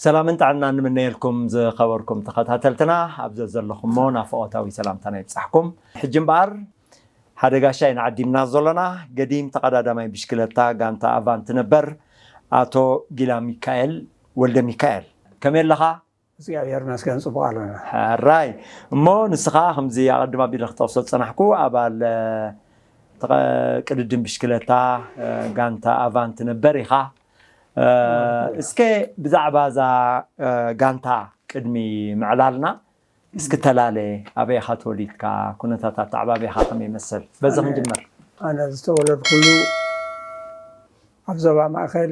ሰላምን ጥዕናን ንምነየልኩም ዝኸበርኩም ተኸታተልትና፣ ኣብ ዘዘለኹሞ ናፍቖታዊ ሰላምታና ይብጻሕኩም። ሕጂ እምበኣር ሓደ ጋሻ ኢና ዓዲምና ዘሎና፣ ገዲም ተቐዳዳማይ ብሽክለታ ጋንታ ኣቫንት ነበር ኣቶ ጊላ ሚካኤል ወልደ ሚካኤል። ከመይ ኣለኻ? እግዚኣብሔር ይመስገን፣ ጽቡቕ ኣለና። ሕራይ። እሞ ንስኻ ከምዚ ኣቐድም ኣቢለ ክጠቕሶ ዝጸናሕኩ ኣባል፣ እ፣ ተቐ-፣ ቅድድም ብሽክለታ፣ እ፣ ጋንታ ኣቫንት ነበር ኢኻ። እ፣ እስከ ብዛዕባ እዛ፣ እ፣ ጋንታ ቅድሚ ምዕላልና እስኪ ተላለ፣ ኣበይ ኢኻ ተወሊድካ? ኩነታት ኣተዓባብያኻ ከመይ ይመስል? በዚ ኣነ ክንጅምር። ኣነ ዝተወለድኩሉ ኣብ ዞባ ማእከል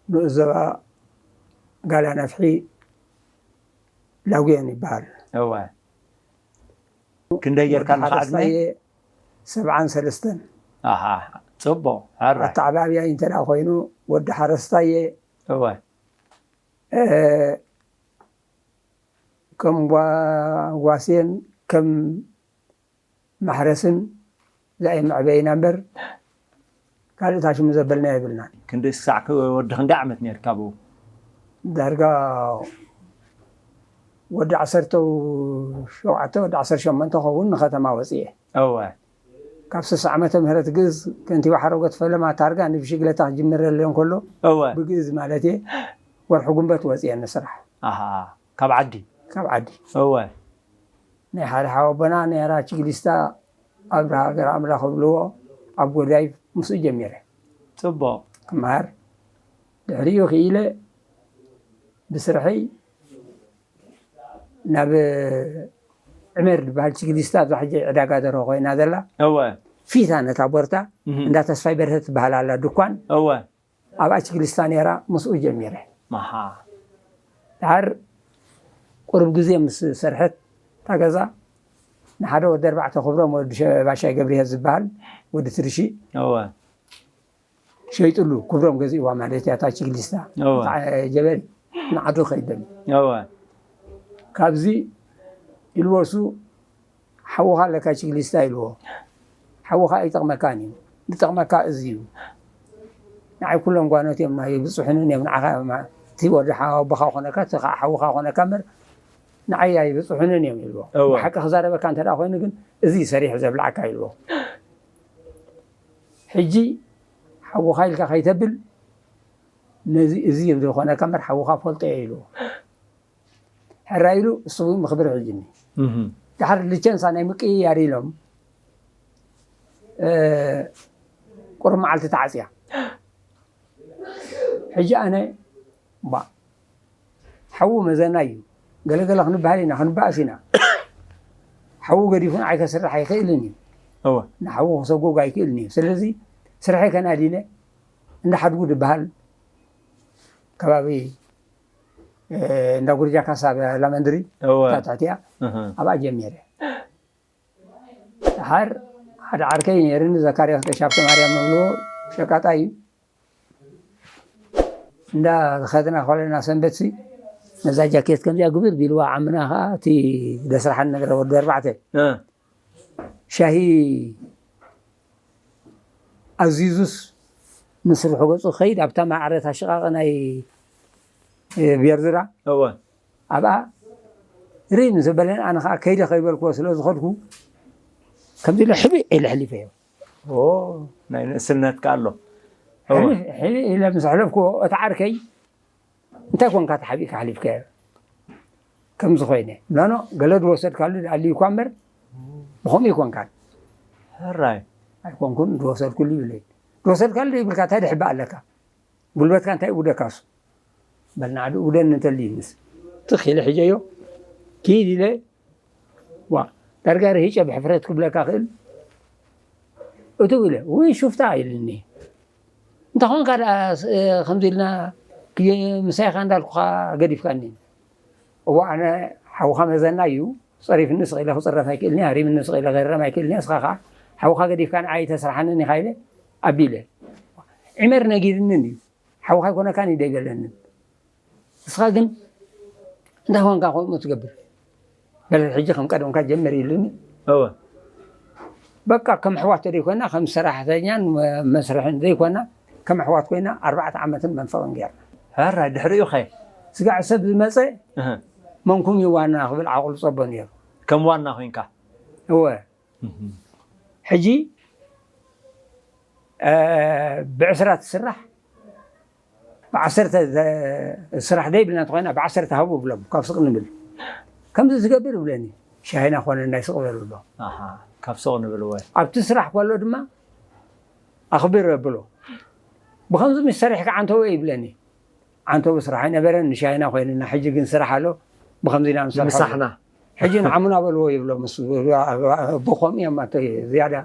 ንኡስ ዞባ ጋላ ነፍሒ ላጉየን ይበሃል። እወ። ክንደይ ጌርካ ወዲ ኣለኻ ዕድመ? ሓረስታይ እየ፣ ሰብዓን ሰለስተን። ኣሃ፣ ጽቡቕ። ሕራይ። ኣተዓባብያይ እንተ ደኣ ኮይኑ፣ ወዲ ሓረስታይ እየ። እወ። እ፣ ከም ጓ-፣ ጓስየን ከም ማሕረስን እዛ እየ መዕበይና እምበር፣ ካልእ ታሽሙ ዘበልና የብልናን። ክንደይ ክሳዕ ክ-፣ ወዲ ክንደይ ዓመት ነርካ ብኡ? ዳርጋ ወዲ ዓሰርተ ሸውዓተ፣ ወዲ ዓሰርተ ሸሞንተ ኸውን ንኸተማ ወጽየ። እወ። ካብ ስሳ ዓመተ ምህረት ግእዝ ከንቲባ ሓረጎት ፈለማ ታርጋ ንብሽግለታ ክጅምረለን ከሎ፣ እወ። ብግእዝ ማለት እየ፣ ወርሒ ጉንበት ወጽየ ንስራሕ። ኣሃ፣ ካብ ዓዲ? ካብ ዓዲ። እወ። ናይ ሓደ ሓወቦና ነራ ችግሊስታ ኣብርሃ ገረኣምላኽ ክብልዎ ኣብ ጎዳይ ምስኡ ጀሚረ። ጽቡቕ። ክመሃር። ድሕሪኡ ክኢለ ብስርሐይ ናብ ዕሜር ዝበሃል ችግሊስታ ኣብዛ ሕጂ ዕዳጋ ደርሆ ኮይና ዘላ። እወ። ፊታ ነታ ቦርታ እህ። እንዳ ተስፋይ በርሀ ትበሃል ኣላ ድኳን። እወ። ኣብኣ ችግሊስታ ነይራ፣ ምስኡ ጀሚረ። መሓ። ድሓር ቁሩብ ግዜ ምስ ሰርሐት እታ ገዛ ንሓደ ወዲ ኣርባዕተ ክብሮም ወዲ ሸ-፣ ባሻይ ገብርሄር ዝበሃል ወዲ ትርሺ እወ። ሸይጥሉ፣ ክብሮም ገዚእዋ ማለት እያ እታ ችግሊስታ። እወ። እታ ጀበሊ ንዓዱ ከይደሊ። እወ። ካብዚ ኢልዎ እሱ ሓውኻ ኣለካ ችግሊስታ ኢልዎ። ሓውኻ ኣይጠቕመካን እዩ። ዝጠቕመካ እዚ እዩ። ንዓይ ኩሎም ጓኖት እዮም ናይ ብጽሑንን እዮም ንዓኻ እዮም። እቲ ወዲ ሓ-፣ ኣቦኻ ኮነካ፣ እቲ ኸዓ ሓውኻ ኮነካ እምበር ንዓይ ኣይብጽሑንን እዮም ኢልዎ። እወ። ብሓቂ ክዛረበካ እንተ ደኣ ኮይኑ ግን እዚ እዩ ሰሪሑ ዘብልዓካ ኢልዎ። ሕጂ ሓውኻ ኢልካ ከይተብል ነዚ እዚ እዮም ዝኾነካ እምበር ሓውኻ ፈልጦ እየ ኢልዎ። ሕራይ ኢሉ እሱ እውን ብኽብሪ ሒዙኒ። እህ። ድሓር ልቸንሳ ናይ ምቅይያር ኢሎም፣ እ፣ ቁሩብ መዓልቲ ተዓጽያ። ሕጂ ኣነ፣ ባ፣ ሓዉ መዘና እዩ። ገለገለ ክንበሃል ኢና፣ ክንበኣስ ኢና። ሓዉ ገዲፉ ንዓይ ከስርሕ ኣይኽእልን እዩ። እወ። ንሓዉ ክሰጉግ ኣይክእልን እዩ። ስለዚ ስርሐይ ከናዲነ እንዳ ሓድጉ ዝበሃል ከባቢ፣ እ፣ እንዳ ጉርጃ ካሳ ኣብ ላመንድሪ፣ እወ። እታ ትሕቲኣ፣ እህ። ኣብኣ ጀሚረ። ድሓር ሓደ ዓርከይ ነይርኒ፣ ዘካርያስ ገሻብተ ማርያም ንብልዎ፣ ሸቃጣይ እዩ። እንዳ ኸድና ኮለና ሰንበትሲ፣ ነዛ ጃኬት ከምዚኣ ግብር ቢልዋ፣ ዓምና ኸዓ እቲ ደስራሓን ነግረ ወዲ ኣርባዕተ። እ። ሻሂ ኣዚዙስ ንስርሑ ገጹ ክኸይድ፣ ኣብታ ማዕረ እታ ሽቓቕ ናይ፣ እ፣ ቤርዝራ። እወ። ኣብኣ ርይ ምስ በለን፣ ኣነ ኸዓ ከይደ ከይበልክዎ ስለ ዝኸድኩ፣ ከምዚ ኢለ ሕቢእ ኢለ ኣሕሊፈዮ። ኦ፣ ናይ ንእስነትካ ኣሎ። እወ። ሕቢእ፣ ሕቢእ ኢለ ምስ ኣሕለፍክዎ፣ እቲ ዓርከይ፣ "እንታይ ኮንካ ተሓቢእካ ኣሕሊፍካዮ?" ከምዚ ኮይነ። "ኖ፣ ኖ፣ ገለ ዝወሰድካሉ ኣልዩ እኳ እምበር፣ ብኸምኡ ኣይኮንካን?" ሕራይ። "ኣይኮንኩን፣ ዝወሰድኩሉ" ይብለይ። "ዝወሰድካሉ ዘይብልካ እንታይ ድሕባእ ኣለካ? ጉልበትካ እንታይ ይውደካ እሱ?" በል ንዓዱ ውደን እንተልይንስ። ትኽ ኢለ ሒጀዮ፣ ኪድ ኢለ፣ ዋ፣ ዳርጋ ርሂጨ ብሕፍረት ክብለካ ክእል። እትው ኢለ፣ "ውይ፣ ሹፍታ" ኢልኒ። "እንተ ኾንካ ደኣ፣ ስ-፣ ከምዚ ኢልና ክየ-፣ ምሳይኻ እንዳልኩኻ ገዲፍካኒ?" "እዋ፣ ኣነ ሓውኻ መዘና እዩ፣ ጸሪፍኒ ስቕ ኢለ ክጽረፍ ኣይክእልኒ፣ ሃሪምኒ ስቕ ኢለ ክህረም ኣይክእልኒ፣ እስኻ ኸዓ ሓውኻ ገዲፍካ ንዓይ ተስርሓንን ኢኻ" ኢለ ኣቢለ። ዒመር ነጊርንን እዩ። ሓውኻ ኣይኮነካን እዩ ደይበለንን። ንስኻ ግን እንታይ ኾንካ ከምኡ ትገብር? በል ሕጂ ከም ቀደምካ ጀምር ኢሉኒ። እወ። በቃ ከም ኣሕዋት ተደይኮና፣ ከም ሰራሕተኛን መ-፣ መስርሕን ዘይኮና፣ ከም ኣሕዋት ኮይና ኣርባዕተ ዓመትን መንፈቕን ጌርና። ሕራይ፣ ድሕሪኡ ኸ? ስጋዕ ሰብ ዝመፀ መንኩም እዩ ዋና ክብል ዓቕሉ ፀቦ ነይሩ። ከም ዋና ኮይንካ? እወ። ሕጂ ብዕስራ ትስራሕ፣ ብዓሰርተ ስራሕ ደይብልና እንተኮይና ብዓሰርተ ሃቡ ብሎም ካብ ስቕ ንብል። ከምዚ ዝገብር ይብለኒ። ሻሂና ኮነ ናይ ስቕ በሉ ብሎ። ካብ ስቕ ንብል። ኣብቲ ስራሕ ከሎ ድማ ኣኽብር ብሎ። ብኸምዚ ምስ ሰሪሕካ ዓንተወ ይብለኒ። ዓንተው ስራሕ ኣይነበረን፣ ንሻይና ኮይንና። ሕጂ ግን ስራሕ ኣሎ፣ ብኸምዚ ኢና ንሰርሖ። ምሳሕና። ሕጂ ንዓሙና በልዎ ይብሎ፣ ምስ ብኸም እዮም ኣቶ ዝያዳ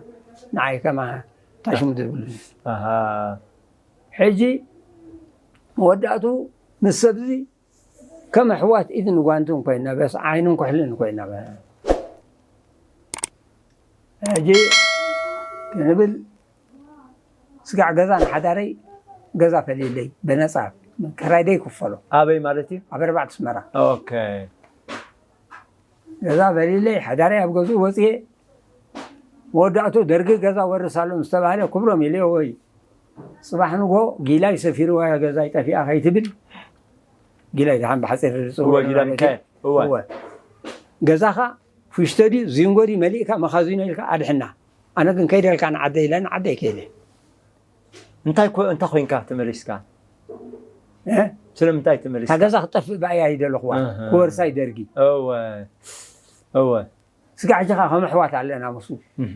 ንዓይ ከማ ታሽሙ ዝብሉ። ኣሃ። ሕጂ መወዳእቱ ምስ ሰብዚ ከም ኣሕዋት ኢድን ጓንትን ኮይና፣ በስ ዓይንን ኩሕልን ኮይና። ሕጂ ክንብል ስጋዕ ገዛ ንሓዳረይ ገዛ ፈሊለይ ብነፃ ክራይ ደይክፈሎ። ኣበይ ማለት እዩ? ኣብ ኣርባዕተ ኣስመራ። ኦኬ። ገዛ ፈሊለይ ሓዳረይ ኣብ ገዝኡ ወፅየ። መወዳእቱ ደርጊ ገዛ ወርስ ኣሎ ምስ ተባህለ ክብሮም ኢለዮ ወይ ፅባሕ ንጎ ጊላይ ሰፊርዋ ገዛ ይጠፊኣ ከይትብል ጊላይ ድሓን ብሓፂር ዝፅውዕ እወ፣ ጊላይ ማለት እዩ። ሚካኤል፣ እወ። እወ። ገዛኻ ፍሽቶ ድዩ ዚንጎ ድዩ መሊእካ መኻዚኖ ኢልካ ኣድሕና። ኣነ ግን ከይደልካ ንዓደይ ኢለ ንዓደይ ከይደ። እንታይ ኮ- እንታይ ኮይንካ ተመሊስካ? እ? ስለምንታይ ተመሊስካ? እታ ገዛ ክጠፍእ ብኣያ ይደለኹዋ። ኣሃ። ክወርሳይ ደርጊ። እወ እወ። ስጋዕ ሕጂ ኸዓ ከም ኣሕዋት ኣለና ምስኡ። እህ።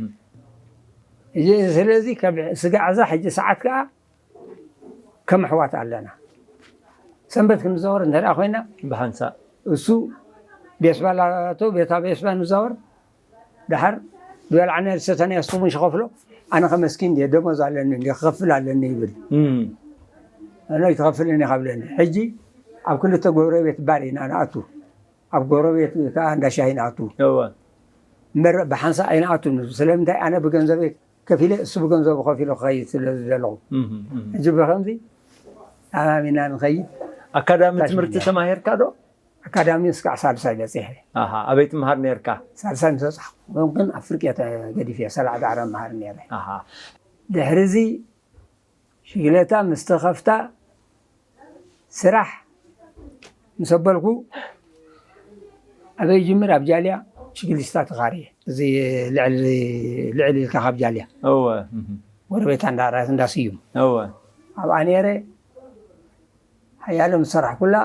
እዚ ስለዚ ካብ ስጋዕ እዛ ሕጂ ሰዓት ከዓ ከም ኣሕዋት ኣለና። ሰንበት ክንዛወር እንተ ደኣ ኮይና ብሓንሳእ እሱ ቤስባ ላቶ ቤታ ቤስባ ንዛወር ደሓር ዝበልዓና ዝሰተናዮ ስሙን ሽኸፍሎ ኣነ ከመስኪን ድየ ደሞዝ ኣለኒ እንዲ ክኸፍል ኣለኒ ይብል። እም። ኣነ ይትኸፍልኒ ካብለኒ ሕጂ ኣብ ክልተ ጎረቤት ባር ኢና ንኣቱ። ኣብ ጎረቤት ከዓ እንዳ ሻሂ ንኣቱ። እወ። እምበር ብሓንሳእ ኣይንኣቱን። ስለምንታይ ኣነ ብገንዘበይ ከፊለ እሱ ብገንዘቡ ከፊሉ ክኸይድ ስለ ዝደለኹ እህ፣ እህ። ሕጂ ብኸምዚ ተኣማሚና ንኸይድ። ኣካዳሚ ታሽሙ ትምህርቲ ነይሩ። ተማሂርካ ዶ? ኣካዳሚ እስካዕ ሳልሳይ በፂሐ። ኣሃ፣ ኣበይ ትምሃር ነርካ? ሳልሳይ ምስ በፃሕኩ ግን ኣብ ፍርቂ እየ ተገዲፈ፣ ሰላዕ ዳዕሮ መሃር ነይረ። ኣሃ። ድሕሪ እዚ ሽግለታ ምስ ተኸፍታ ስራሕ ምስ ኣበልኩ ኣበይ ጅምር ኣብ ጃልያ ሽግሊስታ ተኻርየ እዚ ልዕል ልዕል ኢልካ ካብ ጃልያ እወ። እህ። ጎረቤታ እንዳራስ እንዳስዩም እወ። ኣብኣ ነይረ ሓያለ ምስ ሰራሕኩላ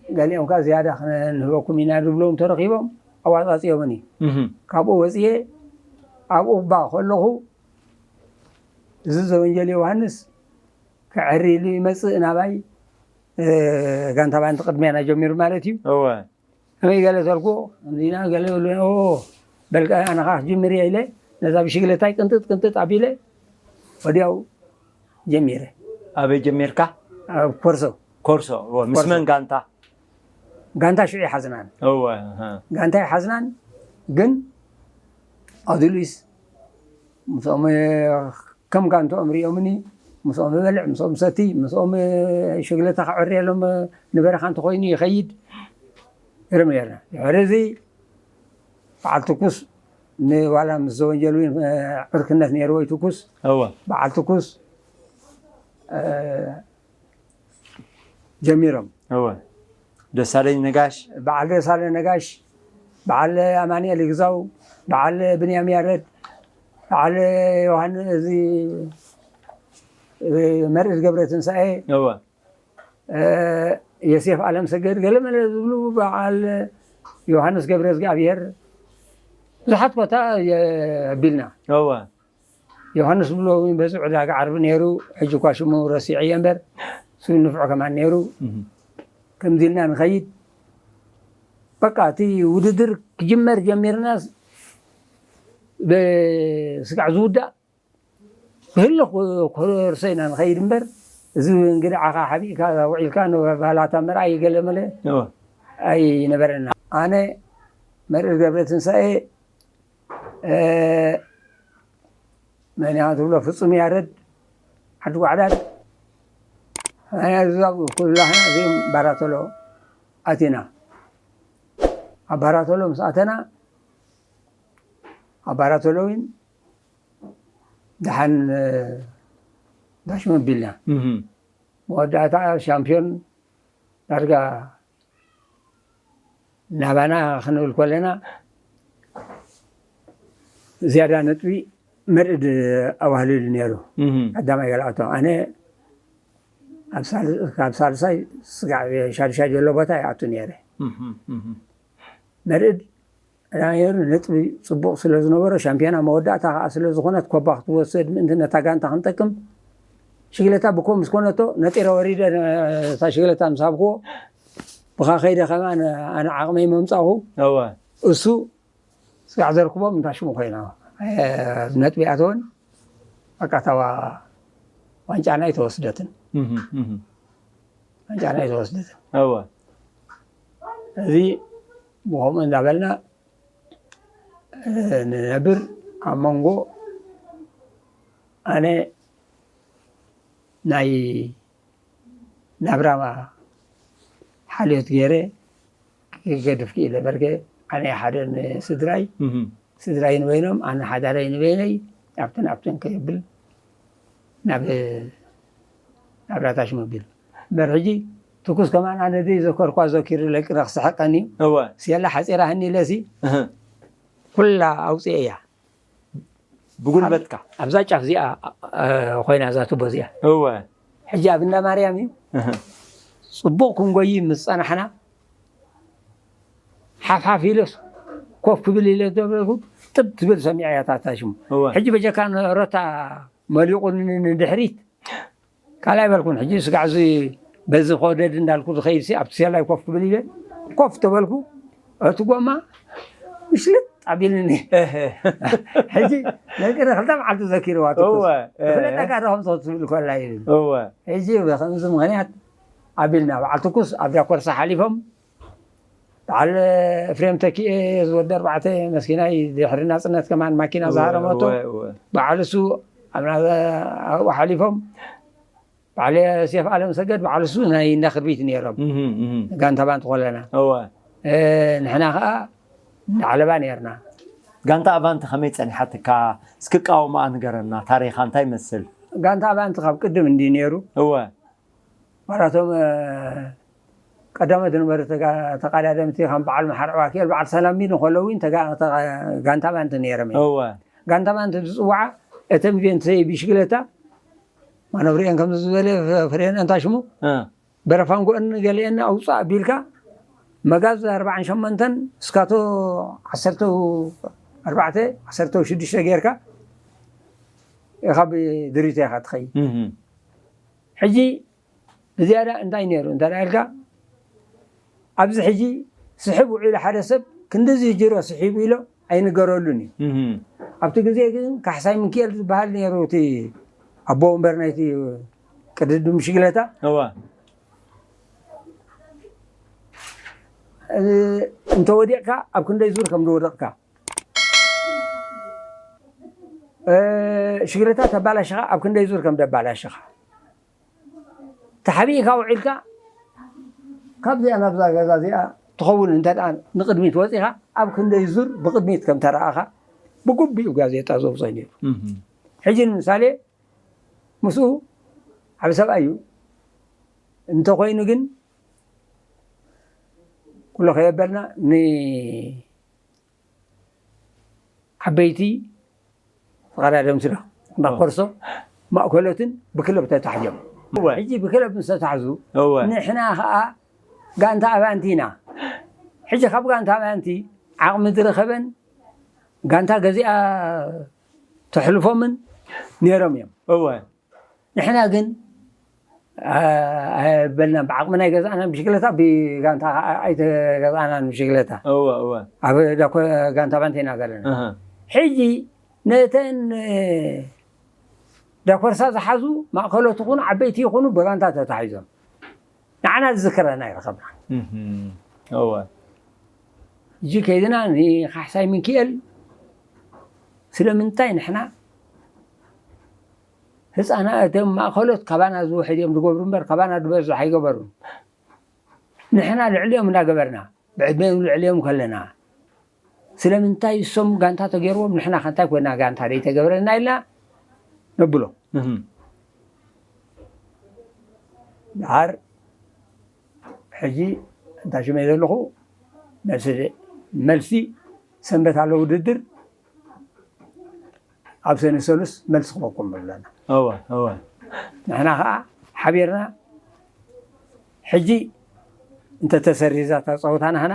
ገሊኦም ከዓ ዝያዳ ክንህበኩም ኢና ዝብሎም ተረኺቦም ኣዋፃፂኦምኒ እህ። ካብኡ ወፅየ ኣብኡ እባ ከለኹ እዚ ዘወንጀል ዮሃንስ ክዕሪ ኢሉ ይመፅእ ናባይ ጋንታ ባንቲ ቅድሜና ጀሚሩ ማለት እዩ። እወ። ከመይ ገለ ተልኩ እንዲና ገለ ይብሉ በልቀ ኣነ ከዓ ክጅምር እየ ኢለ ነዛ ብሽግለታይ ቅንጥጥ ቅንጥጥ ኣቢለ ወዲያው ጀሚረ። ኣበይ ጀሚርካ? ኣብ ኮርሶ። ኮርሶ። እወ። ምስ ኮርሶ። መን ጋንታ? ጋንታ ሽዑ ይሓዝናን። እወ። ኣሃ። ጋንታ ይሓዝናን ግን ኣዱሊስ ምስኦም ከም ጋንትኦም ሪኦምኒ ምስኦም እበልዕ ምስኦም ሰቲ ምስኦም ሽግለታ ክዕርየሎም ንበረኻ እንተኮይኑ ይኸይድ ይርም ነርና ድሕሪ እዚ በዓል ትኩስ ንዋላ ምስ ዘወንጀሉ ዕርክነት ነይርዎ ትኩስ እወ በዓል ትኩስ ጀሚሮም እወ ደሳለኝ ነጋሽ በዓል ደሳለ ነጋሽ በዓል ኣማንኤል ይግዛው በዓል ብንያም ያረድ በዓል ዮሃን እዚ መርዕድ ገብረ ትንሳኤ እወ ዮሴፍ ኣለም ሰገድ ገለ መለ ዝብሉ በዓል ዮሃንስ ገብረ እግዚኣብሔር ብዙሓት ኮታ የቢልና እወ ዮሃንስ ብሎ እውን በዚ ዕዳጋ ዓርቢ ነይሩ ሕጂ እኳ ሽሙ ረሲዐ እየ እምበር ስብ ንፍዖ ከማን ነይሩ እህ። ከምዚ ኢልና ንኸይድ በቃ እቲ ውድድር ክጅመር ጀሚርና ስጋዕ ዝውዳእ ክህሉ ክርሰ ኢና ንኸይድ እምበር እዚ እንግዲ ዓኻ ሓቢእካ ውዒልካ ንባላታ መርኣይ ገለመለ እወ። ኣይነበረና ኣነ መርዕድ ገብረ ትንሳኤ መን እያ ትብሎ ፍጹም ያረድ ዓዲ ጓዕዳድ ኣያ ዝዛብ ኩላህና እዚኦም ባራተሎ ኣቲና ኣብ ባራተሎ ምስ ኣተና ኣብ ባራተሎ እውን ደሓን ዳሽመ ቢልና መወዳእታ ሻምፒዮን ዳርጋ ናባና ክንብል ከለና ዝያዳ ነጥቢ መርዕድ ኣዋህልሉ ነይሩ። ቀዳማይ ገለኣቶ ኣነ ካብ ሳልሳይ ስጋዕ ሻድሻይ ዘሎ ቦታ ይኣቱ ነይረ። መርዕድ ነይሩ ነጥቢ ጽቡቕ ስለ ዝነበሮ ሻምፒዮና መወዳእታ ከዓ ስለ ዝኾነት ኮባ ክትወሰድ ምእንቲ ነታ ጋንታ ክንጠቅም ሽግለታ ብኮ ምስ ኮነቶ ነጢረ ወሪደ እታ ሽግለታ ምስ ሃብክዎ ብኻ ከይደ ከማን ኣነ ዓቕመይ መምጻኹ እሱ ስጋዕ ዘርክቦም እንታ ሽሙ ኮይና ነጥቢ ኣተወን ኣቃታዋ ዋንጫና ኣይተወስደትን ዋንጫና ኣይተወስደትን እወ እዚ ብኸምኡ እንዳበልና ንነብር ኣብ መንጎ ኣነ ናይ ናብራ ሓልዮት ገይረ ክገድፍ ክኢለ በርከ ኣነ ሓደ ንስድራይ ስድራይ ንበይኖም ኣነ ሓዳረይ ንበይነይ ኣብትን ኣብትን ከየብል ናብ ናብራታሽ መቢል እምበር ሕጂ ትኩስ ከማን ኣነ ደይ ዘከርኳ ዘኪሩ ለቅረ ክስሕቀኒ እወ ስየላ ሓፂራ ህኒ ኢለሲ እህ ኩላ ኣውፅኤ እያ ብጉልበትካ ኣብዛ ጫፍ እዚኣ ኮይና እዛ ቱቦ እዚኣ እወ ሕጂ ኣብ እንዳ ማርያም እዩ እህ ጽቡቕ ክንጎይ ምስ ጸናሕና ሓፍሓፍ ኢለስ ኮፍ ክብል ኢለ ተበልኩ ጥብ ትብል ሰሚዐ እያ ታታ ሽሙ እወ ሕጂ በጀካ ንረታ መሊቑኒ ንድሕሪት ካልኣይ በልኩን ሕጂ ስጋዕ እዚ በዚ ኮደድ እንዳልኩ ዝኸይድ ሲ ኣብቲ ሴላይ ኮፍ ክብል ኢለ ኮፍ ተበልኩ እቲ ጎማ ምሽልጥ ኣቢልኒ ሕጂ ነቅረ ክልተ መዓልቲ ዘኪርዋ ትኩስ እወ፣ እህ። ክፍለጠካ ዶ ከምዚ ክትብል ከላ ይብል እወ፣ ሕጂ ብከምዚ ምክንያት ኣቢልና በዓል ትኩስ ኣብ ዳኮርሳ ሓሊፎም በዓል እፍሬም ተኪኤ ዝወዲ ኣርባዕተ መስኪናይ ድሕሪ ናፅነት ከማን ማኪና ዝሃረመቶ እወ፣ እወ። በዓል እሱ ኣብና ኣብኡ ሓሊፎም በዓል ዮሴፍ ኣለም ሰገድ በዓል እሱ ናይ እንዳ ክርቢት ነይሮም እህ፣ እህ። ጋንታ ባንቲ ኮለና እወ፣ እ፣ ንሕና ከዓ ዓለባ ነርና ጋንታ ኣባንቲ ከመይ ፀኒሓትካ እስኪ ቃውማኣ ንገረና ታሪኻ እንታይ ይመስል ጋንታ ኣባንቲ ካብ ቅድም እንዲ ነይሩ እወ ማለቶም ቀዳሞት ዝነበሩ ተጋ- ተቃዳደምቲ ከም በዓል መሓር ዕዋክኤል በዓል ሰላም ቢን ከለዉ እውን ተጋ- ተጋ- ጋንታ ባንቲ ነይሮም እዮም። እወ ጋንታ ባንቲ ዝፅዋዓ እተን ቬንትሰይ ብሽግለታ ማኖብሪኤን ከም ዝበለ ፍሬን እንታ ሽሙ እ በረፋንጎአን ገሊአን ኣውፃእ ኣቢልካ መጋዝ ኣርባዓን ሸሞንተን እስካቶ ዓሰርተ ኣርባዕተ ዓሰርተ ሽዱሽተ ጌርካ ኢኻ ብድሪቶ ኢኻ ትኸይድ እህ ሕጂ ብዝያዳ እንታይ ነይሩ እንተ ኢልካ ኣብዚ ሕጂ ስሕብ ውዒሉ ሓደ ሰብ ክንድዚ ጅሮ ስሒቡ ኢሎ ኣይንገረሉን እዩ እህ ኣብቲ ግዜ ግን ካሕሳይ ምክኤል ዝበሃል ነይሩ እቲ ኣቦ ወንበር ናይቲ ቅድድም ብሽግለታ እወ እንተወዲቕካ ኣብ ክንደይ ዙር ከም ዝወደቕካ ሽግለታ ተባላሽኻ ኣብ ክንደይ ዙር ከም ደባላሽኻ ተሓቢእካ ውዒልካ ካብዚኣ ናብዛ ገዛ እዚኣ ትኸውን እንተ ንቅድሚት ወፂኻ ኣብ ክንደይ ዙር ብቅድሚት ከም ተረኣኻ ብጉቢኡ ጋዜጣ ዘውፀ ነይሩ ሕጂ ንምሳሌ ምስኡ ዓብ ሰብኣይ እዩ እንተኮይኑ ግን ኩሎ ከየበልና ንዓበይቲ ተቐዳደምቲ ዶ እንዳ ኮርሶ ማእከሎትን ብክለብ ተታሕዮም ሕጂ ብክለብ ምስ ተታሕዙ ንሕና ከዓ ጋንታ ኣባንቲ ኢና ሕጂ ካብ ጋንታ ኣባንቲ ዓቕሚ ዝረኸበን ጋንታ ገዚኣ ተሕልፎምን ነይሮም እዮም እወ ንሕና ግን ኣይበልናን ብዓቕሚ ናይ ገዛእና ብሽግለታ ብጋንታ ኣይተገዛእናን ብሽግለታ እወ እወ ኣብ ዳኮ ጋንታ ባንቴና ዘለና እህ። ሕጂ ነተን ዳኮርሳ ዝሓዙ ማእከሎት ይኹኑ ዓበይቲ ይኹኑ ብጋንታ ተታሒዞም ንዓና ዝዝክረና ይረኸብና እህ። እወ ሕጂ ከይድና ንካሕሳይ ሚኪኤል ስለምንታይ ንሕና ህፃና እቶም ማእኸሎት ካባና ዝውሕድ እዮም ዝገብሩ እምበር ካባና ዝበዝሕ ኣይገበሩን ንሕና ልዕሊኦም እናገበርና ብዕድመኦም ልዕሊኦም ከለና ስለምንታይ እሶም ጋንታ ተገይርዎም ንሕና ከንታይ ኮይና ጋንታ ደይተገብረና ኢልና ነብሎ እህም። ድሓር ሕጂ እንታ ሽመይ ዘለኹ መልሲ፣ መልሲ ሰንበት ኣሎ ውድድር፣ ኣብ ሰነ ሰሉስ መልሲ ክበኩም ብለና። እወ እወ ንሕና ከዓ ሓቢርና ሕጂ እንተተሰሪዛ እታ ፀወታ ናህና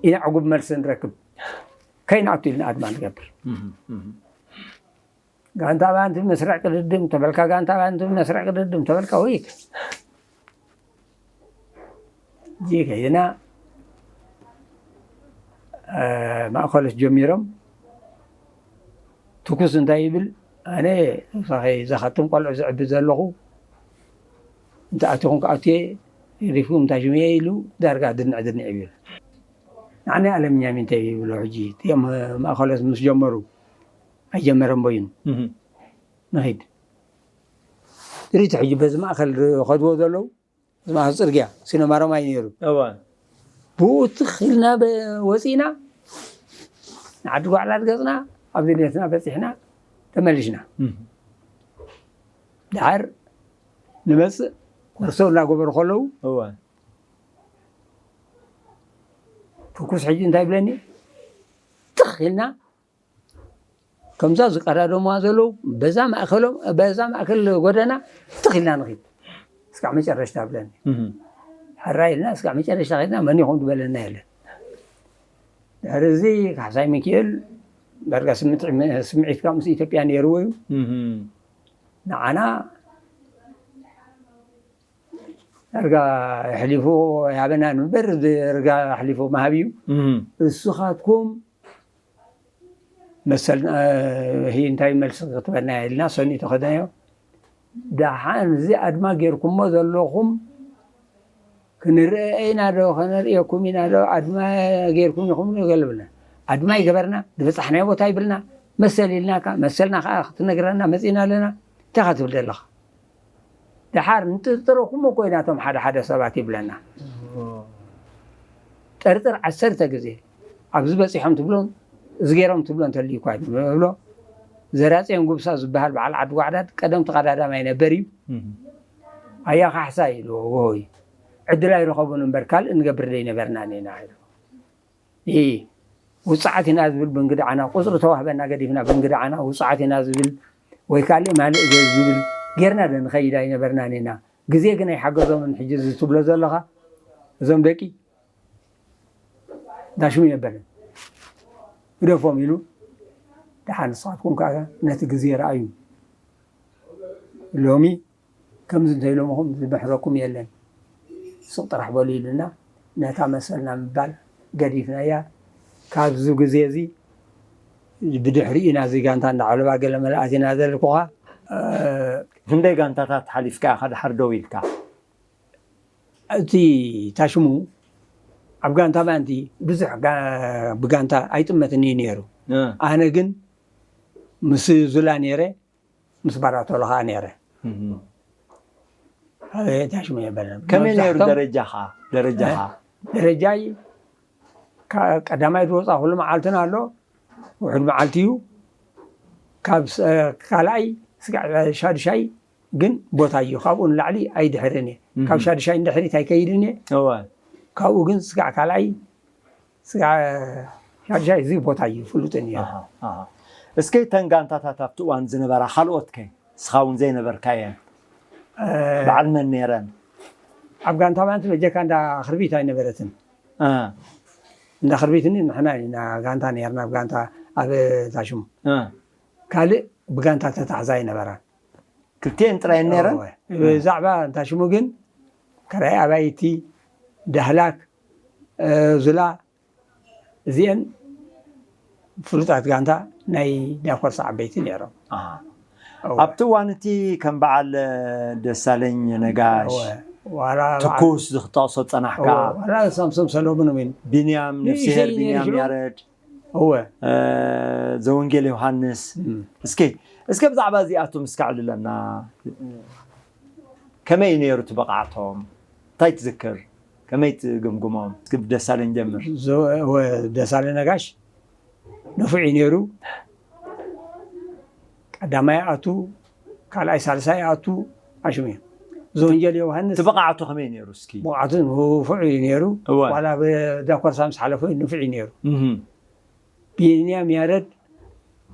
ኢና ዕጉብ መልሲ ንረክብ፣ ከይንኣቱ ኢልና ኣድማ ንገብር። ጋንታ ባንቲ መስርዕ ቅድድም ተበልካ፣ ጋንታ ባንቲ መስርዕ ቅድድም ተበልካ፣ ወይ እዚ ከይድና ማእከሎት ጀሚሮም። ትኩስ እንታይ ይብል? ኣነ ሳኸ ዛኻትም ቆልዑ ዝዕቢ ዘለኹ እንተ ኣቲኹም ክኣትየ፣ ሪፍኩም እንታይ ሽምየ ኢሉ ዳርጋ ድንዕ ድንዕ ይብል። ንዓኒ ኣለምኛ ሚንተ ይብሎ። ሕጂ እቲኦም ማእከሎት ምስ ጀመሩ፣ ኣይጀመረን በይኑ። ንኺድ ድሪቲ ሕጂ በዚ ማእከል ከድዎ ዘለዉ፣ እዚ ማእከል ፅርግያ ሲኖማሮም ኣይ ነይሩ። እወ ብኡ ትኽ ኢልና በ- ወፂእና፣ ንዓዲ ጓዕላ ገፅና፣ ኣብ ድሌትና በፂሕና ተመሊሽና። ድሓር ንመፅእ ኮርሶ እናገበሩ ከለዉ፣ እወ ትኩስ ሕጂ እንታይ ብለኒ፣ ትኽ ኢልና ከምዛ ዝቀዳደሙዋ ዘለዉ በዛ ማእከሎም፣ በዛ ማእከል ጎደና ትኽ ኢልና ንኺድ እስካዕ መጨረሽታ ብለኒ። ሕራ ኢልና እስካዕ መጨረሽታ ኸድና፣ መን ይኹም ዝበለና የለን። ድሕሪ እዚ ካሕሳይ ሚኪኤል ዳርጋ ስምዒት፣ ስምዒት ካብ ምስ ኢትዮጵያ ነይርዎ እዩ። ንዓና ዳርጋ ኣሕሊፉ ያበና ንበር፣ ዳርጋ ኣሕሊፉ መሃብ እዩ። እስኻትኩም መሰልና ሂ እንታይ መልሲ ክትበልና ኢልና ሰኒኡ ተኸደናዮ። ደሓን እዚ ኣድማ ጌርኩሞ ዘለኹም ክንርአ ኢና ዶ ከነርእየኩም ኢና ዶ፣ ኣድማ ጌርኩም ኢኹም ዶ ገለብና። ኣድማ ይገበርና፣ ዝበፃሕናዮ ቦታ ይብልና፣ መሰል ኢልናካ፣ መሰልና ከዓ ክትነግረና መፂና ኣለና። እንታይ ኢኻ ትብል ዘለኻ? ደሓር ንጥርጥረኩም እኮ ኢና እቶም ሓደ ሓደ ሰባት ይብለና። ጠርጥር ዓሰርተ ግዜ ኣብዚ በፂሖም ትብሎን እዚ ገይሮም ትብሎ እንተልዩ እኳ ንብሎ። ዘራፅዮን ጉብሳ ዝበሃል በዓል ዓዲ ጓዕዳድ ቀደም ተቐዳዳማይ ነበር እዩ። ኣያ ካሕሳ ኢልዎ፣ ወይ ዕድል ኣይረኸቡን እምበር ካልእ ንገብር ደይነበርና ኔና ኢሉ። ይ ውፅዓት ኢና ዝብል ብንግድዓና፣ ቁፅሪ ተዋህበና ገዲፍና ብንግድዓና ውፅዓት ኢና ዝብል ወይ ካልእ ማልእ ገ- ዝብል ጌርና ዶ ንኸይድ ኣይነበርናን ኢና። ግዜ ግን ኣይሓገዞምን። ሕጂ እዚ ትብሎ ዘለኻ እዞም ደቂ ዳሽሙ የበለን ግደፎም ኢሉ፣ ደሓን ንስኻትኩም ከዓ ነቲ ግዜ ረኣዩ። ሎሚ ከምዚ እንተኢሎምኹም ዝምሕረኩም የለን፣ ስቕ ጥራሕ በሉ ኢሉና፣ ነታ መሰልና ምባል ገዲፍናያ። ካብዚ ግዜ እዚ ብድሕሪኡ ኢና እዚ ጋንታ እንዳዓለባ ገለ መለ ኣቲና ዘልኩኻ። ክንደይ ጋንታታት ሓሊፍካ ኢኻ ድሓር ደው ኢልካ? እቲ ታሽሙ ኣብ ጋንታ ባንቲ ብዙሕ ጋ- ብጋንታ ኣይጥመትን እዩ ነይሩ። ኣነ ግን ምስ ዙላ ነይረ፣ ምስ ባራቶሎ ከዓ ነይረ። ኣበ ታሽሙ የበለን። ከመይ ነይሩ መብዛሕቶም ደረጃኻ? ደረጃኻ ደረጃይ ካ- ቀዳማይ ዝወፃ ኩሉ መዓልትን ኣሎ፣ ውሑድ መዓልቲ እዩ። ካብ ስ- ካልኣይ ስጋዕ ሻድሻይ ግን ቦታ እዩ፣ ካብኡ ንላዕሊ ኣይድሕርን እየ። ካብ ሻድሻይ ንድሕሪት ኣይከይድን እየ። እወ ካብኡ ግን ስጋዕ ካልኣይ ስጋዕ ሻድሻይ እዚ ቦታ እዩ ፍሉጥን እዩ። ኣሃ፣ ኣሃ። እስከ እተን ጋንታታት ኣብቲ እዋን ዝነበራ ካልኦት ከ ንስኻ እውን ዘይነበርካየን በዓል መን ነይረን? ኣብ ጋንታ ባንቲ በጀካ እንዳ ክርቢት ኣይነበረትን። እ፣ እንዳ ክርቢትኒ ንሕና ኢና ጋንታ ነርና፣ ኣብ ጋንታ ኣብ ታሽሙ እ። ካልእ ብጋንታ ተታሕዛ ኣይነበራን። ክልቲኤን ጥራየን ነይረን? እወ። ብዛዕባ እንታሽሙ ግን ከራይ ኣባይቲ፣ ዳህላክ፣ እ፣ ዙላ እዚአን ፍሉጣት ጋንታ ናይ ዳኮርሳ ዓበይቲ ነይሮም። ኣሃ። እወ። ኣብቲ እዋን እቲ ከም በዓል ደሳለኝ ነጋሽ እወ። ዋላ በዓል- ትኩስ ዝክጠቕሶ ዝፀናሕካ እወ። ዋላ ሳምሶም ሰሎሙን እውን ቢንያም ነፍስሄር ንእሽተይ ቢንያም ነይሩ። ያረድ እወ። እ፣ ዘወንጌል ዮሃንስ እም። እስኪ እስከ ብዛዕባ እዚኣቶም እስካዕ ልለና ከመይ ነይሩ እቲ ብቕዓቶም እንታይ ትዝክር ከመይ ትግምግሞም እስኪ ብደሳለኝ ጀምር ዘ- እወ፣ ደሳለ ነጋሽ ንፉዕ እዩ ነይሩ። ቀዳማይ ኣቱ ካልኣይ ሳልሳይ ኣቱ ኣሽሙ እዩ። ዘወንጀል ዮሃንስ እቲ ብቕዓቱ ከመይ ነይሩ? እስኪ ብቕዓቱ ንፉዕ እዩ ነይሩ። እወ። ዋላ ብዳኮርሳ ምስ ሓለፈ ንፉዕ እዩ ነይሩ። እህም። ቢንያም ያረድ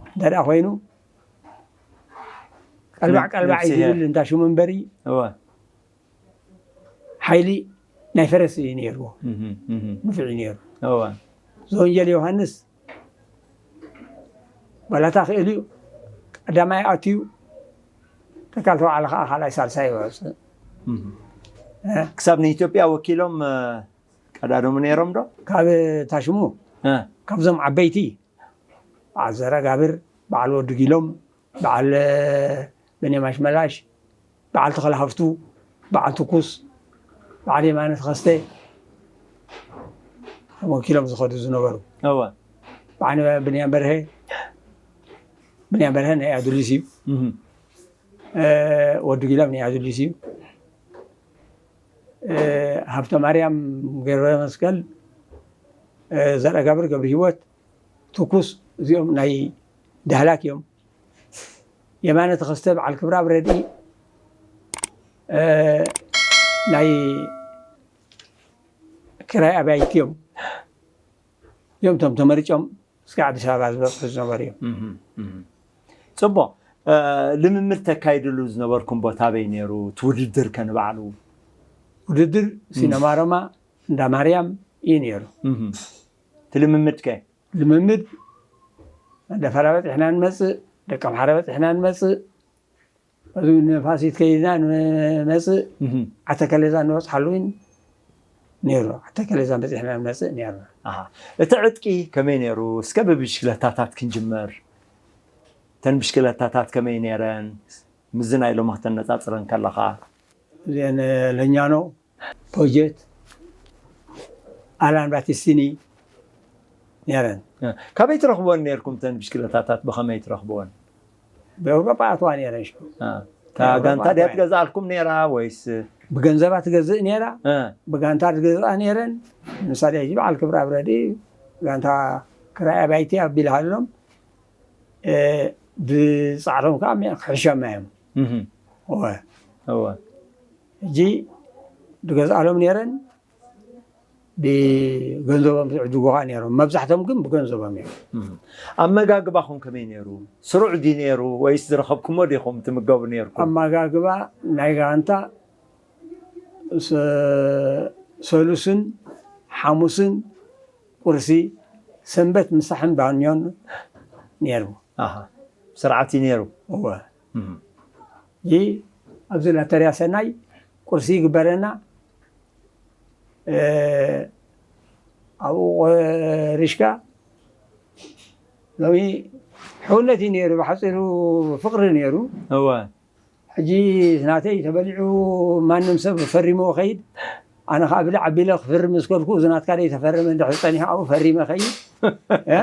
እንተ ደኣ ኮይኑ ቀልባዕ ቀልባዕ እዩ ነብስሄር። ዝብል እንዳ ሽሙ እምበሪ እወ። ሓይሊ ናይ ፈረስ እዩ ነይርዎ። እህም፣ እህም። ንፉዕ እዩ ነይሩ። እወ። ዘወንጀል ዮሃንስ ባላታ ክእል እዩ። ቀዳማይ ኣትዩ ተካል ተባዕለ ከዓ ካልኣይ ሳልሳይ ይወፅእ። እህም። እ? ክሳብ ንኢትዮጵያ ወኪሎም እ፣ ቀዳደሙ ነይሮም ዶ? ካብ ታሽሙ እ፣ ካብዞም ዓበይቲ በዓል ዘረጋብር፣ በዓል ወዲ ጊሎም፣ በዓል እ፣ በኔማሽ መላሽ፣ በዓል ተኽለ ሃፍቱ፣ በዓል ትኩስ፣ በዓል የማነ ተኸስተ ወኪሎም ዝኸዱ ዝነበሩ። እወ። በዓል ብንያም በርሀ፣ ብንያም በርሀ ናይ ኣዱሊስ እዩ። እህም። እ፣ ወዲ ጊሎም ናይ ኣዱሊስ እዩ። እ፣ ሃብተ ማርያም ገብረ መስቀል፣ እ፣ ዘርአጋብር ገብረ ህይወት፣ ትኩስ እዚኦም ናይ ዳህላክ እዮም። የማነ ተኸስተ በዓል ክብረ ኣብ ረድኢ፣ እ፣ ናይ ክራይ ኣባይቲ እዮም። እዮም እቶም ተመሪጾም እስከ ኣዲስ ኣበባ ዝበፅሑ ዝነበሩ እዮም። እህም፣ እህም። ጽቡቕ። እ፣ ልምምድ ተካይድሉ ዝነበርኩም ቦታ ኣበይ ነይሩ? እቲ ውድድር ከ ንባዕሉ? ውድድር ሲነማ ሮማ እንዳ ማርያም እዩ ነይሩ። እህም። እቲ ልምምድ ከ? ልምምድ ደፈራ በፂሕና ንመፅእ፣ ደቂ ኣምሓራ በፂሕና ንመፅእ፣ እዚ ንፋሲት ከይድና ንመፅእ፣ እህም። ዓተከሌዛ ንበፅሓሉ እውን ነይሩ። ዓተከሌዛ በፂሕና ንመፅእ ነይርና። ኣሃ። እቲ ዕጥቂ ከመይ ነይሩ? እስከ ብብሽክለታታት ክንጅምር። እተን ብሽክለታታት ከመይ ነይረን? ምስዚ ናይ ሎሚ ክተነጻጽረን ከለኻ። እዚአን ለኛኖ፣ ፖጀት፣ ኣላን ባቲስቲኒ ነይረን። እ፣ ካበይ ትረኽብወን ነይርኩም እተን ብሽክለታታት? ብኸመይ ትረኽብወን? ብኤውሮጳ ኣትዋ ነይረን። ሽዑ እ፣ እታ ጋንታ ድያ ትገዝኣልኩም ነይራ ወይስ? ብገንዘባ ትገዝእ ነይራ፣ እ፣ ብጋንታ ትገዝኣ ነይረን። ምሳሌ ሕጂ በዓል ክብረ ኣብረዲ ጋንታ ክራይ ኣባይቲ ኣቢልሃሎም፣ እ፣ ብፃዕሮም ከዓ ክሕሸማ እዮም። እህም። እወ። እወ። ሕጂ ዝገዝኣሎም ነይረን፣ ብገንዘቦም ዝዕድጉኻ ነይሮም። መብዛሕቶም ግን ብገንዘቦም እዮም። እም። ኣመጋግባኹም ከመይ ነይሩ? ስሩዕ ድዩ ነይሩ ወይስ ዝረኸብኩሞ ዲኹም ትምገቡ ነይርኩም? ኣመጋግባ ናይ ጋንታ ሰ-፣ ሰሉስን ሓሙስን ቁርሲ፣ ሰንበት ምሳሕን ባኞን ነይሩ። ኣሃ። ስርዓት እዩ ነይሩ። እወ። እም። እዚ ኣብዚ ላተርያ ሰናይ ቁርሲ ይግበረና። እ፣ ኣብኡ ቆሪሽካ ሎሚ ሕውነት እዩ ነይሩ፣ ብሓፂሩ ፍቕሪ ነይሩ። እወ። ሕጂ ናተይ ተበሊዑ ማንም ሰብ ፈሪሙ ከይድ፣ ኣነ ከዓ ብልዕ ኣቢለ ክፍርም ምስ ከድኩ፣ እዚ ናትካ ደይ ተፈረመ እንድሕር ጸኒሑ ኣብኡ ፈሪመ ከይድ። እ?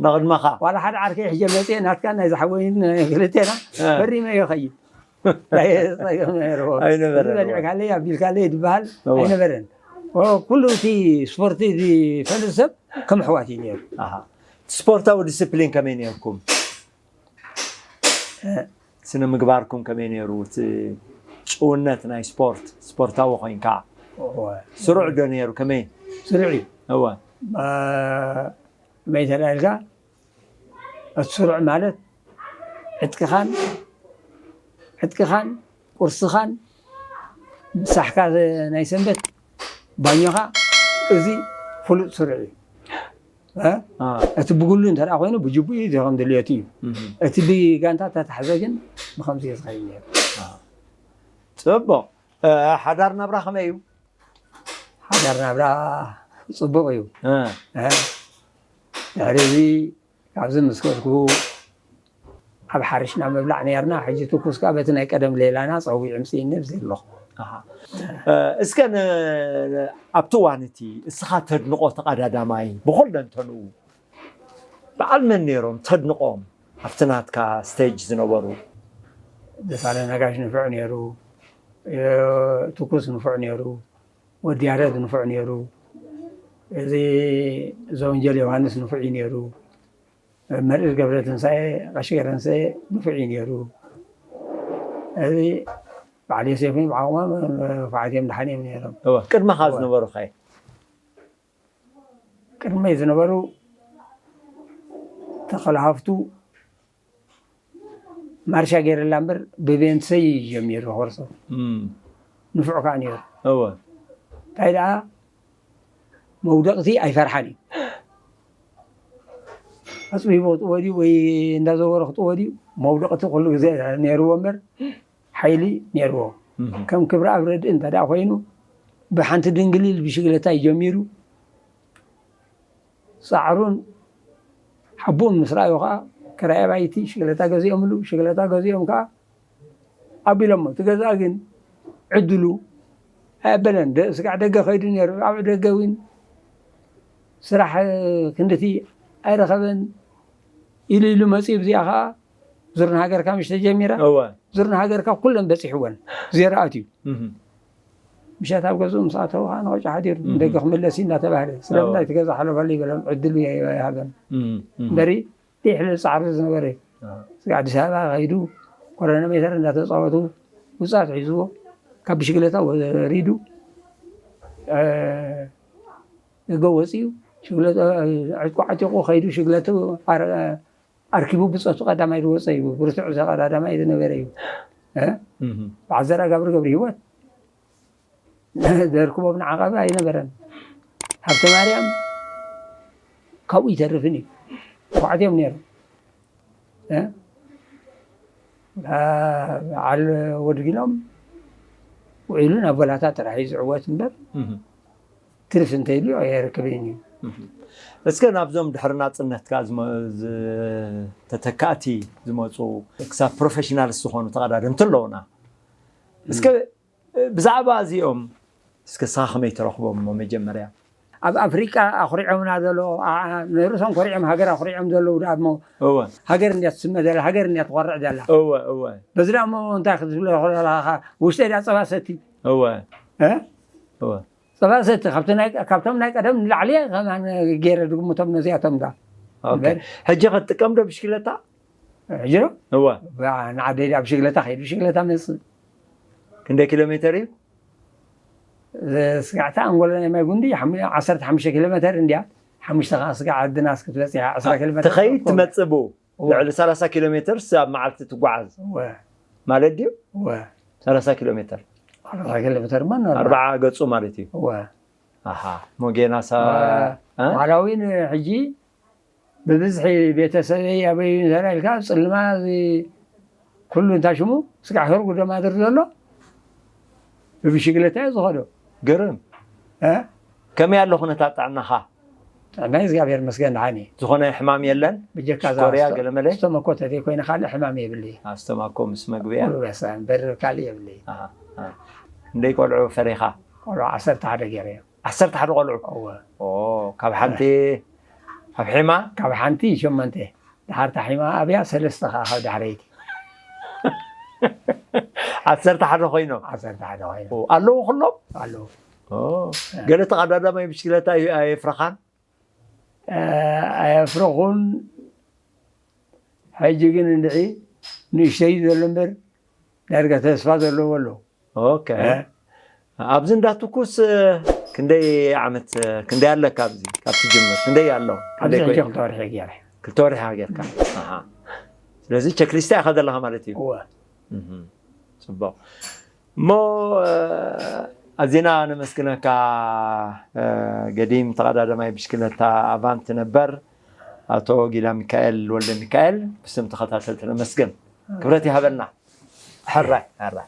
ንቕድመኻ። ዋላ ሓደ ዓርከይ ሕጂ መፅየ ናትካ ናይ ዝሓወይን ክልቴና እ። ፈሪመ እየ ከይድ። ናይ ጸገም ነይርዎ። ኣይነበረን፣ እዚ በሊዕካለይ ኣቢልካለይ ዝበሃል እወ። ኣይነበረን። ኩሉ እቲ ስፖርቲ ዝፈልጥ ሰብ ከም ኣሕዋት እዩ ነይሩ። ኣሃ። ስፖርታዊ ዲስፕሊን ከመይ ነይርኩም? እ። ስነ ምግባርኩም ከመይ ነይሩ? እቲ ጭውነት ናይ ስፖርት፣ ስፖርታዊ ኮይንካ እወ። ስሩዕ ዶ ነይሩ? ከመይ? ስሩዕ እዩ። እወ። እ፣ መይ ተላኢልካ እቲ ስሩዕ ማለት ዕጥቅኻን፣ ዕጥቅኻን፣ ቁርስኻን፣ ምሳሕካ ናይ ሰንበት፣ ባኞኻ፣ እዚ ፍሉጥ ስሩዕ እዩ። እ? አ። እቲ ብጉሉ እንተ ደኣ ኮይኑ ብጅቡእ እዩ፣ ከም ድልየቱ እዩ። እም። እቲ ብጋንታ ተታሕዘ ግን ብኸምዚ እዩ ዝኸይድ ነይሩ። ጽቡቕ። እ፣ ሓዳር ናብራ ከመይ እዩ? ሓዳር ናብራ ጽቡቕ እዩ። እ። እ፣ ድሕሪ እዚ ካብዚ ምስ ከድኩ ኣብ ሓሪሽና ምብላዕ ነርና። ሕጂ ትኩስ ከኣ በቲ ናይ ቀደም ሌላና ጸዊዑ ምጽእኒ ኣብዚ ኣለኹ። ኣሃ። እ፣ እስከ ን-፣ ኣብቲ እዋን እቲ እስኻ ተድንቖ ተቐዳዳማይ ብኹለንተንኡ በዓል መን ነይሮም ተድንቖም ኣብቲ ናትካ ስቴጅ ዝነበሩ? ደሳለ ነጋሽ ንፉዕ ነይሩ፣ እ፣ ትኩስ ንፉዕ ነይሩ፣ ወዲ ያረድ ንፉዕ ነይሩ፣ እዚ ዘወንጀል ዮሃንስ ንፉዕ እዩ ነይሩ፣ መርዕድ ገብረ ትንሳኤ፣ ቀሺ ገረንሰ ንፉዕ እዩ ነይሩ። እዚ በዓል ዮሴፍን ብዓቕሞም ንፉዓት እዮም፣ ደሓን እዮም ነይሮም። እወ ቅድመኻ ዝነበሩ ኸ? ቅድመይ ዝነበሩ ተኸለሃፍቱ ማርሻ ገይረላ እምበር ብቤንሰይ እዩ ጀሚሩ ኮርሶ። ንፉዕ ከዓ ነይሩ። እወ እንታይ ደኣ መውደቕቲ ኣይፈርሓን እዩ። ኣፅቢቦ ጥወ ድዩ ወይ እንዳዘወረ ክጥወ ድዩ መውደቕቲ ኩሉ ግዜ ነይርዎ እምበር ሓይሊ ነይርዎ። ከም ክብረ ኣብ ረድእ እንተ ደኣ ኮይኑ ብሓንቲ ድንግሊል ብሽግለታ እዩ ጀሚሩ። ፃዕሩን ሓቡኡን ምስ ረኣዩ ከዓ ክራይ ኣባይቲ ሽግለታ ገዚኦምሉ። ሽግለታ ገዚኦም ከዓ ኣቢሎሞ። እቲ ገዛ ግን ዕድሉ ኣየበለን። ስጋዕ ደገ ከይዱ ነይሩ። ኣብ ደገ እውን ስራሕ ክንድቲ ኣይረኸበን። ኢሉ ኢሉ መፂኡ። ብዚኣ ከዓ ዙርን ሃገርካ ምሽ ተጀሚራ። ዙርን ሃገርካ ኩለን በፂሕወን። ዜሮ ኣትዩ። ምሸት ኣብ ገዝኡ ምስ ኣተዉ ከዓ ንቆጫ ሓዲሩ። ደገ ክምለስ እዩ እናተባህለ ስለምንታይ እቲ ገዛ ሓለፈሉ ይበሎም። ዕድሉ ይሃበን እምበሪ ይሕለ ፃዕሪ ዝነበረ እዩ። ስጋ ኣዲስ ኣበባ ከይዱ ኮረኖሜተር እንዳተፃወቱ ውፃት ሒዝዎ ካብ ብሽግለታ ወሪዱ ደገ ወፂኡ። ሽግለታ ዕጥቁ ዓጢቁ ከይዱ ሽግለቱ ኣርኪቡ ብፀቱ ቀዳማይ ዝወፀ እዩ። ብርቱዕ ቀዳማይ ዝነበረ እዩ። በዓል ዘርኣጋብር ገብረ ህይወት ዘርክቦም ንዓቐብ ኣይነበረን። ሃብተ ማርያም ካብኡ ይተርፍን እዩ። ብቑዓት እዮም ነይሮም። በዓል ወድጊሎም ውዒሉ ናብ ወላታ ጥራሕ እዩ ዝዕወት እምበር ትርፍ እንተይሉ ኣይረክብን እዩ። እስከ ናብዞም ድሕሪ ናፅነትካ ተተካእቲ ዝመፁ ክሳብ ፕሮፌሽናልስ ዝኾኑ ተቐዳደምቲ ኣለውና። እስከ ብዛዕባ እዚኦም እስከ ንስኻ ከመይ ትረኽቦም እሞ መጀመርያ? ኣብ ኣፍሪቃ ኣኹሪዖምና ዘሎ ንርእሶም ኮሪዖም ሃገር ኣኹሪዖም ዘለዉ ደኣ እሞ እወ ሃገር እንድያ ትስመ ዘላ ሃገር እንድያ ትኾርዕ ዘላ እወ እወ በዚ ደኣ እሞ እንታይ ክትብሎ ዘለኻ ውሽጠይ ደኣ ጸባ ሰቲ እወ እ እወ ጸባ ሰቲ ካብቲ ናይ ካብቶም ናይ ቀደም ንላዕሊ ከማን ገይረ ድግምቶም ነዚኣቶም ደኣ ኦኬ እምበር ሕጂ ክትጥቀም ዶ ብሽክለታ? ሕጂ ዶ? እወ ንዓደይ ደኣ ብሽክለታ ከይድ ብሽክለታ መጽእ ክንደይ ኪሎ ሜተር እዩ? ስጋዕታ ኣንጎሎ ናይ ማይ ጉንዲ ዓሰርተ ሓሙሽተ ኪሎ ሜተር እንድያ ሓሙሽተ ከዓ ስጋዕ ዓድና እስክትበፅሕ ዓስራ ኪሎ ሜተር ትኸይድ ትመፅእ ብኡ ልዕሊ ሰላሳ ኪሎ ሜተር ኣብ መዓልቲ ትጓዓዝ ማለት ድዩ? ሰላሳ ኪሎ ሜተር ሰላሳ ኪሎ ሜተር ማ ኣርባዓ ገፁ ማለት እዩ። ኣሃ ሞጌና ሳ ባህላዊን ሕጂ ብብዝሒ ቤተሰበይ ኣበይ እንተራ ኢልካ ኣብ ፅልማ እዚ ኩሉ እንታይ ሽሙ ስጋዕ ህር ጉደማድር ዘሎ ብብሽግለታ እዩ ዝኸዶ። ግርም እ? ከመይ ኣሎ ኩነታት ጥዕናኻ? ጥዕናይ እግዚኣብሔር መስገን ደሓን እዩ። ዝኾነ ሕማም የለን? ብጀካ እዛ ሽኮርያ ስቶ- ገለመለ? ስቶመኮ ተዘይኮይነ ካልእ ሕማም የብልይ። ኣስተማኮ ምስ መግቢ እያ። ሙሉ በሳ እምበር ካልእ የብልይ። ኣሃ፣ ኣሃ። ክንደይ ቆልዑ ፈሪኻ? ቆልዑ ዓሰርተ ሓደ ገይረ እዮም። ዓሰርተ ሓደ ቆልዑ? እወ። ኦ፣ ካብ ሓንቲ ካብ ሒማ? ካብ ሓንቲ ሸመንተ ድሓር ታሒማ ኣብያ ሰለስተ ከዓ ካብ ዳሕረይቲ ዓሰርተ ሓደ ኮይኖም ዓሰርተ ሓደ ኮይኖም ኣለዉ ኩሎም ኣለዉ ገለ ተቐዳዳማይ ብሽክለታ ኣየፍረኻን ኣየፍረኹን ሕጂ ግን እንድዒ ንእሽተይ ዘሎ እምበር ዳርጋ ተስፋ ዘለዎ ኣለዉ ኦኬ ኣብዚ እንዳ ትኩስ ክንደይ ዓመት ክንደይ ኣለካ ኣብዚ ካብ ትጅምር ክንደይ ኣሎ ኣብዚ ሕጂ ክልተ ወርሒ ገይረ ክልተ ወርሒ ገይርካ ስለዚ ቸክሊስታ ኢኻ ዘለኻ ማለት እዩ እወ ፅቡቅ እሞ ኣዚና ነመስግነካ ገዲም ተቐዳዳማይ ብሽክለታ ኣቫንት ነበር ኣቶ ጊላ ሚካኤል ወልደ ሚካኤል ብስም ተኸታተልቲ ነመስግን ክብረት ይሃበልና ሕራይ ሕራይ